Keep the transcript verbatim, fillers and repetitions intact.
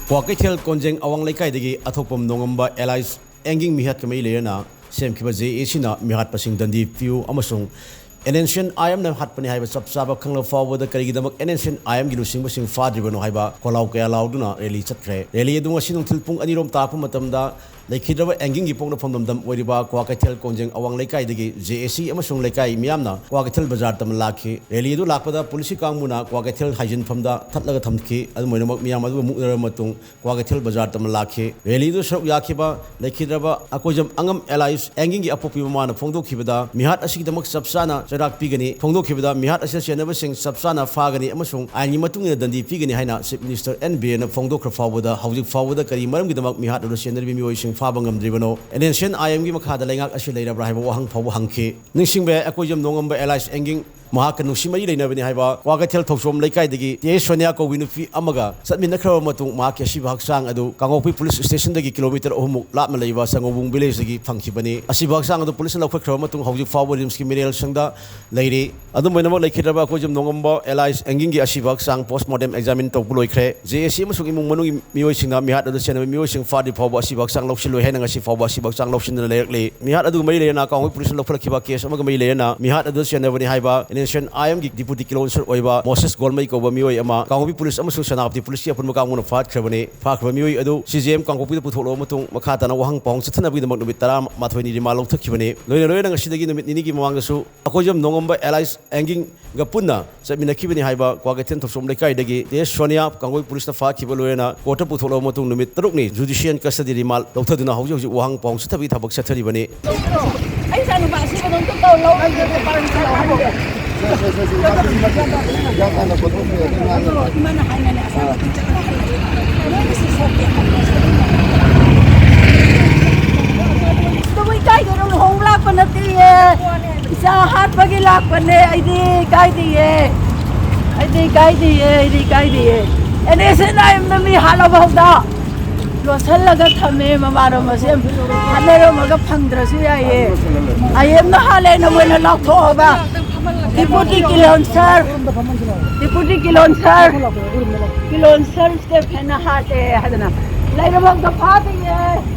ꯀ꯭ꯋꯥꯀꯩꯊꯦꯜ ꯀꯣꯟꯖꯦꯡ ꯑꯋꯥꯡ ꯂꯩꯀꯥꯏꯗꯒꯤ ꯑꯊꯣꯛꯄꯝ ꯅꯣꯡꯉꯝꯕ ꯑꯦꯂꯥꯏꯁ ꯑꯦꯡꯒꯤꯡ ꯃꯤꯍꯥꯠꯀ ꯃꯔꯤ ꯂꯩꯅꯅ ꯁꯦꯝꯈꯤꯕ ꯖꯦ ꯑꯦ ꯁꯤꯅ ꯃꯤꯍꯥꯠꯄꯁꯤꯡ ꯗꯟꯗꯤ ꯄꯤꯌꯨ ꯑꯃꯁꯨꯡ ꯑꯦꯟ ꯑꯦꯟ ꯁꯤ ꯑꯦꯟ ꯑꯥꯏ ꯑꯦꯝꯅ ꯍꯥꯠꯄꯅꯤ ꯍꯥꯏꯕ ꯆꯞ ꯆꯥꯕ ꯈꯪꯂꯕ ꯐꯥꯎꯕꯗ ꯀꯔꯤꯒꯤꯗꯃꯛ ꯑꯦꯟ ꯑꯦꯟ ꯁꯤ ꯑꯦꯟ ꯑꯥꯏ ꯑꯦꯝꯒꯤ ꯂꯨꯆꯤꯡꯕꯁꯤꯡ ꯐꯥꯗ꯭ꯔꯤꯕꯅꯣ ꯍꯥꯏꯕ ꯈꯣꯜꯂꯥꯎ ꯀꯌꯥ ꯂꯥꯎꯗꯨꯅ ꯔꯦꯂꯤ ꯆꯠꯈ꯭ꯔꯦ꯫ ꯔꯦꯂꯤ ꯑꯗꯨ ꯉꯁꯤ ꯅꯨꯡꯊꯤꯜ ꯄꯨꯡ ꯑꯅꯤꯔꯣꯝ ꯇꯥꯔꯛꯄ ꯃꯇꯝꯗ ꯂꯩꯈꯤꯗ꯭ꯔꯕ ꯑꯦꯡꯒꯤꯡꯒꯤ ꯄꯣꯛꯅꯐꯝ ꯂꯝꯗꯝ ꯑꯣꯏꯔꯤꯕ ꯀ꯭ꯋꯥꯀꯩꯊꯦꯜ ꯀꯣꯟꯖꯦꯡ ꯑꯋꯥꯡ ꯂꯩꯀꯥꯏꯗꯒꯤ ꯖꯦ ꯑꯦ ꯁꯤ ꯑꯃꯁꯨꯡ ꯂꯩꯀꯥꯏ ꯃꯤꯌꯥꯝꯅ ꯀ꯭ꯋꯥꯀꯩꯊꯦꯜ ꯕꯖꯥꯔ ꯇꯝꯅ ꯂꯥꯛꯈꯤ꯫ ꯔꯦꯂꯤ ꯑꯗꯨ ꯂꯥꯛꯄꯗ ꯄꯨꯂꯤꯁꯀꯤ ꯀꯥꯡꯕꯨꯅ ꯀ꯭ꯋꯥꯀꯩꯊꯦꯜ ꯍꯥꯏꯖꯤꯟꯐꯝꯗ ꯊꯠꯂꯒ ꯊꯝꯈꯤ꯫ ꯑꯗꯨꯝ ꯑꯣꯏꯅꯃꯛ ꯃꯤꯌꯥꯝ ꯑꯗꯨꯕꯨ ꯃꯨꯛꯅꯔꯕ ꯃꯇꯨꯡ ꯀ꯭ꯋꯥꯀꯩꯊꯦꯜ ꯕꯖꯥꯔ ꯇꯝꯅ ꯂꯥꯛꯈꯤ꯫ ꯔꯦꯂꯤꯗꯨ ꯁꯔꯨꯛ ꯌꯥꯈꯤꯕ ꯂꯩꯈꯤꯗ꯭ꯔꯕ ꯑꯀꯣꯏꯖꯝ ꯑꯉꯝ ꯑꯦꯂꯥꯏꯁ ꯑꯦꯡꯒꯤꯡꯒꯤ ꯑꯄꯣꯛꯄꯤ ꯃꯃꯥꯅ ꯐꯣꯡꯗꯣꯛꯈꯤꯕꯗ, ꯃꯤꯍꯥꯠ ꯑꯁꯤꯒꯤꯗꯃꯛ ꯆꯞ ꯆꯥꯅ ꯆꯩꯔꯥꯛ ꯄꯤꯒꯅꯤ꯫ ꯐꯣꯡꯗꯣꯛꯈꯤꯕꯗ, ꯃꯤꯍꯥꯠ ꯑꯁꯤꯗ ꯆꯦꯟꯅꯕꯁꯤꯡ ꯆꯞ ꯆꯥꯅ ꯐꯥꯒꯅꯤ ꯑꯃꯁꯨꯡ ꯑꯥꯏꯟꯒꯤ ꯃꯇꯨꯡ ꯏꯟꯅ ꯗꯟꯗꯤ ꯄꯤꯒꯅꯤ ꯍꯥꯏꯅ ꯆꯤꯐ ꯃꯤꯅꯤꯁꯇꯔ ꯑꯦꯟ ꯕꯤꯔꯦꯟꯅ ꯐꯣꯡꯗꯣꯛꯈ꯭ꯔ ꯐꯥꯎꯕꯗ, ꯍꯧꯖꯤꯛ ꯐꯥꯎꯕꯗ ꯀꯔꯤ ꯃꯔꯝꯒꯤꯗꯃꯛ ꯃꯤꯍꯥꯠ ꯑꯗꯨ ꯆꯦꯟꯅꯔꯤꯕ ꯃꯤꯑꯣꯏꯁꯤꯡ ꯐꯥꯕ ꯉꯝꯗ꯭ꯔꯤꯕꯅꯣ? ꯑꯦꯟ ꯑꯦꯟ ꯁꯤ ꯑꯦꯟ ꯑꯥꯏ ꯑꯦꯝꯒꯤ ꯃꯈꯥꯗ ꯂꯩꯉꯥꯛ ꯑꯁꯤ ꯂꯩꯔꯕ꯭ꯔꯥ ꯍꯥꯏꯕ ꯋꯥꯍꯪ ꯐꯥꯎꯕ ꯍꯪꯈꯤ꯫ ꯅꯤꯡꯁꯤꯡꯕ ꯌꯥꯏ, ꯑꯀꯣꯏꯖꯝ ꯅꯣꯡꯉꯝꯕ ꯑꯦꯂꯥꯏꯁ ꯑꯦꯡꯒꯤꯡ ꯃꯍꯥꯛꯀ ꯅꯨꯡꯁꯤ ꯃꯔꯤ ꯂꯩꯅꯕꯅꯤ ꯍꯥꯏꯕ ꯀ꯭ꯋꯥꯀꯩꯊꯦꯜ ꯊꯧꯆꯣꯝ ꯂꯩꯀꯥꯏꯗꯒꯤ ꯇꯦ ꯁꯣꯅꯤꯌꯥ ꯀꯧꯕꯤ ꯅꯨꯄꯤ ꯑꯃꯒ ꯆꯠꯃꯤꯟꯅꯈ꯭ꯔꯕ ꯃꯇꯨꯡ, ꯃꯍꯥꯛꯀꯤ ꯑꯁꯤꯕ ꯍꯛꯆꯥꯡ ꯑꯗꯨ ꯀꯥꯡꯄꯣꯛꯄꯤ ꯄꯨꯂꯤꯁ ꯁ꯭ꯇꯦꯁꯟꯗꯒꯤ ꯀꯤꯂꯣꯃꯤꯇꯔ ꯑꯍꯨꯝꯃꯨꯛ ꯂꯥꯞꯅ ꯂꯩꯕ ꯁꯪꯒꯣꯕꯨꯡ ꯚꯤꯂꯦꯖꯇꯒꯤ ꯐꯪꯈꯤꯕꯅꯤ꯫ ꯑꯁꯤꯕ ꯍꯛꯆꯥꯡ ꯑꯗꯨ ꯄꯨꯂꯤꯁꯅ ꯂꯧꯈꯠꯈ꯭ꯔꯕ ꯃꯇꯨꯡ, ꯍꯧꯖꯤꯛ ꯐꯥꯎꯕ ꯔꯤꯝꯁꯀꯤ ꯃꯤꯅꯔꯦꯜ ꯁꯪꯗ ꯂꯩꯔꯤ꯫ ꯑꯗꯨꯝ ꯑꯣꯏꯅꯃꯛ, ꯂꯩꯈꯤꯗ꯭ꯔꯕ ꯑꯩꯈꯣꯏ ꯅꯣꯡꯉꯝꯕ ꯑꯦꯂꯥꯏꯁ ꯑꯦꯡꯒꯤꯡꯒꯤ ꯑꯁꯤꯕ ꯍꯛꯆꯥꯡ ꯄꯣꯁꯃꯣꯔꯇꯦꯝ ꯑꯦꯛꯖꯥꯃꯤꯟ ꯇꯧꯕ ꯂꯣꯏꯈ꯭ꯔꯦ꯫ ꯖꯦ ꯑꯦ ꯁꯤ ꯑꯃꯁꯨꯡ ꯏꯃꯨꯡ ꯃꯅꯨꯡꯒꯤ ꯃꯤꯑꯣꯏꯁꯤꯡꯅ ꯃꯤꯍꯥꯠ ꯑꯗꯨ ꯆꯦꯟꯅꯕ ꯃꯤꯑꯣꯏꯁꯤꯡ ꯐꯥꯗ꯭ꯔꯤ ꯐꯥꯎꯕ ꯑꯁꯤꯕ ꯍꯛꯆꯥꯡ ꯂꯧꯁꯤꯜꯂꯣꯏ ꯍꯥꯏꯅ ꯉꯁꯤ ꯐꯥꯎꯕ ꯑꯁꯤꯕ ꯍꯛꯆꯥꯡ ꯂꯧꯁꯤꯟꯗꯨꯅ ꯂꯩꯔꯛꯂꯤ꯫ ꯃꯤꯍꯥꯠ ꯑꯗꯨꯒ ꯃꯔꯤ ꯂꯩꯅꯅ ꯀꯥꯡꯄꯣꯛꯄꯤ ꯄꯨꯂꯤꯁꯅ ꯂꯧꯈꯠꯂꯛꯈꯤꯕ ꯀꯦꯁ ꯑꯃꯒ ꯃꯔꯤ ꯂꯩꯅꯅ ꯃꯤꯍꯥꯠ ꯑꯗꯨꯗ ꯆꯦꯟꯅꯕꯅꯤ ꯍꯥꯏꯕ ꯑꯦꯟ ꯑꯦꯟ ꯁꯤ ꯑꯦꯟ ꯑꯥꯏ ꯑꯦꯝꯒꯤ ꯗꯤꯄꯨꯇꯤ ꯀꯤꯂꯣ ꯑꯣꯐꯤꯁꯔ ꯑꯣꯏꯕ ꯃꯣꯁꯦꯁ ꯒꯣꯜꯃꯩ ꯀꯧꯕ ꯃꯤꯑꯣꯏ ꯑꯃ ꯀꯥꯡꯄꯣꯛꯄꯤ ꯄꯨꯂꯤꯁ ꯑꯃꯁꯨꯡ ꯁꯦꯅꯥꯄꯇꯤ ꯄꯨꯂꯤꯁꯀꯤ ꯑꯄꯨꯟꯕ ꯀꯥꯡꯕꯨꯅ ꯐꯥꯈ꯭ꯔꯕꯅꯤ꯫ ꯐꯥꯈ꯭ꯔꯕ ꯃꯤꯑꯣꯏ ꯑꯗꯨ ꯁꯤ ꯖꯤ ꯑꯦꯝ ꯀꯥꯡꯄꯣꯛꯄꯤꯗ ꯄꯨꯊꯣꯛꯂꯕ ꯃꯇꯨꯡ, ꯃꯈꯥ ꯇꯥꯅ ꯋꯥꯍꯪ ꯄꯥꯎꯍꯪ ꯆꯠꯊꯅꯕꯒꯤꯗꯃꯛ ꯅꯨꯃꯤꯠ ꯇꯔꯥꯃꯥꯊꯣꯏꯅꯤ ꯔꯤꯃꯥꯟ ꯂꯧꯊꯈꯤꯕꯅꯤ꯫ ꯂꯣꯏꯅ ꯂꯣꯏꯅꯅ ꯉꯁꯤꯗꯒꯤ ꯅꯨꯃꯤꯠ ꯅꯤꯅꯤꯒꯤ ꯃꯃꯥꯡꯗꯁꯨ ꯑꯩꯈꯣꯏꯖꯝ ꯅꯣꯡꯉꯝꯕ ꯑꯦꯂꯥꯏꯁ ꯑꯦꯡꯒꯤꯡꯒ ꯄꯨꯟꯅ ꯆꯠꯃꯤꯟꯅꯈꯤꯕꯅꯤ ꯍꯥꯏꯕ ꯀ꯭ꯋꯥꯀꯩꯊꯦꯜ ꯊꯧꯆꯣꯝ ꯂꯩꯀꯥꯏꯗꯒꯤ ꯇꯦ ꯁꯣꯅꯤꯌꯥ ꯀꯥꯡꯄꯣꯛꯄꯤ ꯄꯨꯂꯤꯁꯅ ꯐꯥꯈꯤꯕ ꯂꯣꯏꯅꯅ ꯀꯣꯔꯠꯇ ꯄꯨꯊꯣꯛꯂꯕ ꯃꯇꯨꯡ ꯅꯨꯃꯤꯠ ꯇꯔꯨꯛꯅꯤ ꯖꯨꯗꯤꯁꯤꯌꯦꯜ ꯀꯁꯇꯗꯤ ꯔꯤꯃꯥꯟ ꯂꯧꯊꯗꯨꯅ ꯍꯧꯖꯤꯛ ꯍꯧꯖꯤꯛ ꯋꯥꯍꯪ ꯄꯥꯎꯍꯪ ꯆꯠꯊꯕꯒꯤ ꯊꯕꯛ ꯆꯠꯊꯔꯤꯕꯅꯤ꯫ ꯑꯩ ꯏꯆꯥꯅꯨꯄꯥ ꯑꯁꯤꯕꯗꯣ ꯑꯝꯇ ꯇꯧ ꯂꯧ꯫ ꯏꯃꯥꯅ ꯍꯥꯏꯅꯅꯦ ꯑꯁꯥꯕꯗꯤ ꯆꯠꯂꯣ ꯍꯥꯏꯅ꯫ ꯅꯣꯏꯒꯤꯁꯨ ꯁꯣꯛꯀꯦ ꯍꯥꯏꯕ꯭ꯔꯣ? ꯑꯗꯨꯕꯨ ꯏꯀꯥꯏꯗꯅ ꯂꯨꯍꯣꯡ ꯂꯥꯛꯄ ꯅꯠꯇꯦꯌꯦ꯫ ꯏꯆꯥ ꯍꯥꯠꯄꯒꯤ ꯂꯥꯛꯄꯅꯦ꯫ ꯑꯩꯗꯤ ꯏꯀꯥꯏꯗꯤꯌꯦ꯫ ꯑꯩꯗꯤ ꯏꯀꯥꯏꯗꯤꯌꯦ꯫ ꯑꯩꯗꯤ ꯏꯀꯥꯏꯗꯤꯌꯦ꯫ ꯑꯦꯟ ꯑꯦꯁ ꯑꯦꯟ ꯑꯥꯏ ꯑꯦꯝꯅ ꯃꯤ ꯍꯥꯠꯂꯕ ꯍꯧꯗ ꯂꯣꯠꯁꯜꯂꯒ ꯊꯝꯃꯦ꯫ ꯃꯃꯥꯔꯣꯝ ꯑꯁꯦ ꯍꯥꯠꯅꯔꯝꯃꯒ ꯐꯪꯗ꯭ꯔꯁꯨ ꯌꯥꯏꯌꯦ꯫ ꯑꯥꯏ ꯑꯦꯝꯅ ꯍꯥꯠꯂꯦꯅ ꯃꯣꯏꯅ ꯂꯥꯎꯊꯣꯛꯑꯒ Deputy Kilonser, Deputy Kilonser, Kilonser step ꯍꯦꯟꯅ ꯍꯥꯠꯂꯦ ꯍꯥꯏꯗꯅ ꯂꯩꯔꯕ ꯑꯝꯇ ꯐꯥꯗꯦꯌꯦ꯫